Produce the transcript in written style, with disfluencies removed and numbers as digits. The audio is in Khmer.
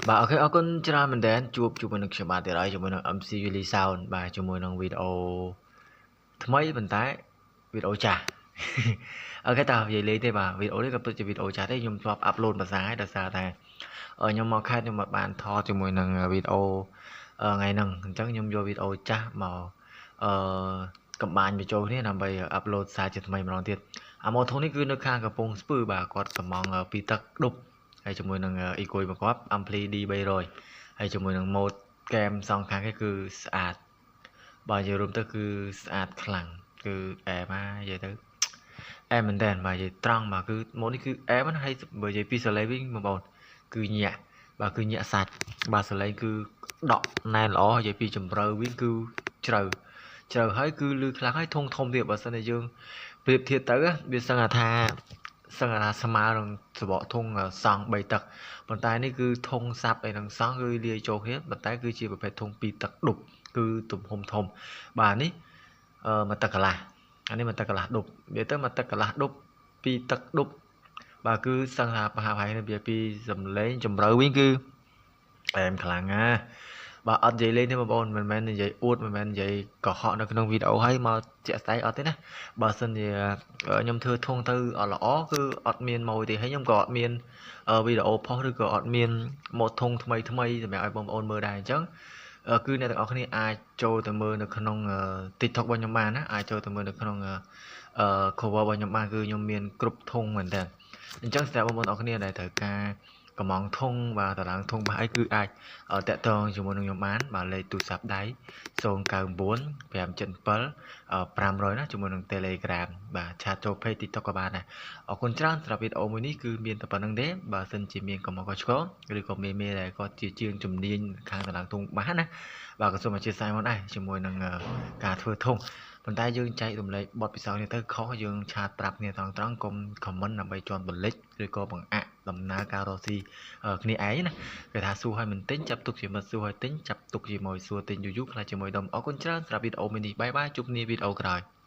បាទ OK អរគុណច្រើនមែនតើជួបជាមួយនឹងខ្ញុំបាទទៀតហើយជាមួយនឹង MC Willy Sound បាទជាមួយនឹងវីដេអូថ្មីប៉ុន្តែវីដេអូចាស់ OK តើនិយាយលេងទេបាទវីដេអូនេះក៏ពិតជាវីដេអូចាស់ទេខ្ញុំធ្លាប់ upload ភាសាហើយដោយសារតែខ្ញុំមកខេត្តខ្ញុំមកបានថតជាមួយនឹងវីដេអូថ្ងៃហ្នឹងអញ្ចឹងខ្ញុំយកវីដេអូចាស់មកអឺកំបាញ់បញ្ចូលគ្នាដើម្បី upload សារជាថ្មីម្ដងទៀតអាម៉ូថូនេះគឺនៅខាងកំពង់ស្ពឺបាទគាត់កំងពីទឹកដប់ហើយជាមួយនឹងអ៊ីគុយបង្គាប់ Ampli D300 ហើយជាមួយនឹងម៉ូតកែមសងខាងគេគឺស្អាតបាទនិយាយរួមទៅគឺស្អាតខ្លាំងគឺអែមនិយាយទៅអែមមែនតើបាទនិយាយត្រង់បាទគឺម៉ូតនេះគឺអែមណាហើយបើនិយាយពីសលេវិញបងប្អូនគឺញាក់បាទគឺញាក់សាច់បាទសលេងគឺដក់ណែនល្អនិយាយពីជម្រៅវិញគឺជ្រៅជ្រៅហើយគឺលឺខ្លាំងហើយធំធំទៀតបើសិនជាយើងប្រៀបធៀបទៅវាសឹងថាសឹងថាស្មើនឹងសបកធុងសង់3ទឹកប៉ុន្តែនេះគឺធុងសាប់ឯនឹងសង់គឺលាយចូលគ្នាប៉ុន្តែគឺជាប្រភេទធុង2ទឹកដប់គឺទំហំធំបាទនេះអឺមួយទឹកកន្លះអានេះមួយទឹកកន្លះដប់និយាយទៅមួយទឹកកន្លះដប់ពីរទឹកដប់បាទគឺសឹងថាប្រហាក់ប្រហែលវាពីសំឡេងជំរឿវិញគឺអែមខ្លាំងណាស់បាទអត់និយាយលេងទេបងប្អូនមិនមែននិយាយអួតមិនមែននិយាយកុហកនៅក្នុងវីដេអូហើយមកជាក់ស្ដែងអត់ទេណាបើសិនជាខ្ញុំធ្វើធុងទៅអត់ល្អគឺអត់មានមកទេហើយខ្ញុំក៏អត់មានវីដេអូផុសឬក៏អត់មានម៉ូតធុងថ្មីថ្មីសម្រាប់ឲ្យបងប្អូនមើលដែរអញ្ចឹងគឺអ្នកទាំងអស់គ្នាអាចចូលទៅមើលនៅក្នុង TikTok របស់ខ្ញុំបានណាអាចចូលទៅមើលនៅក្នុង cover របស់ខ្ញុំបានគឺខ្ញុំមានគ្រប់ធុងមែនតើអញ្ចឹងសម្រាប់បងប្អូនអរគ្នាដែលត្រូវការកំងធុងបាទតឡើងធុងបាទអីគឺអាចតាក់ទងជាមួយនឹងខ្ញុំបានបាទលេខទូរស័ព្ទដៃ099 577 500ណាជាមួយនឹង Telegram បាទ chat ចូល page TikTok ក៏បានដែរអរគុណច្រើនសម្រាប់វីដេអូមួយនេះគឺមានតែប៉ុណ្្នឹងទេបើសិនជាមានកំហុសខុសឆ្គងឬក៏មេមេដែលគាត់ជាជាងជំនាញខាងតឡើងធុងបាទណាបាទក៏សូមអធិស្ឋានមកដែរជាមួយនឹងការធ្វើធុងប៉ុន្តែយើងចែករំលែកបទពិសោធន៍នេះទៅខុសយើង chat ប្រាប់គ្នាត្រង់ត្រង់កុំ comment ដើម្បីជន់បន្លិចឬក៏បង្អាក់ដំណើរការរកស៊ីគ្នាឯងណាគេថាសួរឲ្យមិនទិញចាប់ទុកជាមិត្តសួរឲ្យទិញចាប់ទុកជាមួយសួរទិញយូរយូរខ្លាចជាមួយដុំអរគុណច្រើនសម្រាប់វីដេអូមួយនេះ bye bye ជួបគ្នាវីដេអូក្រោយ។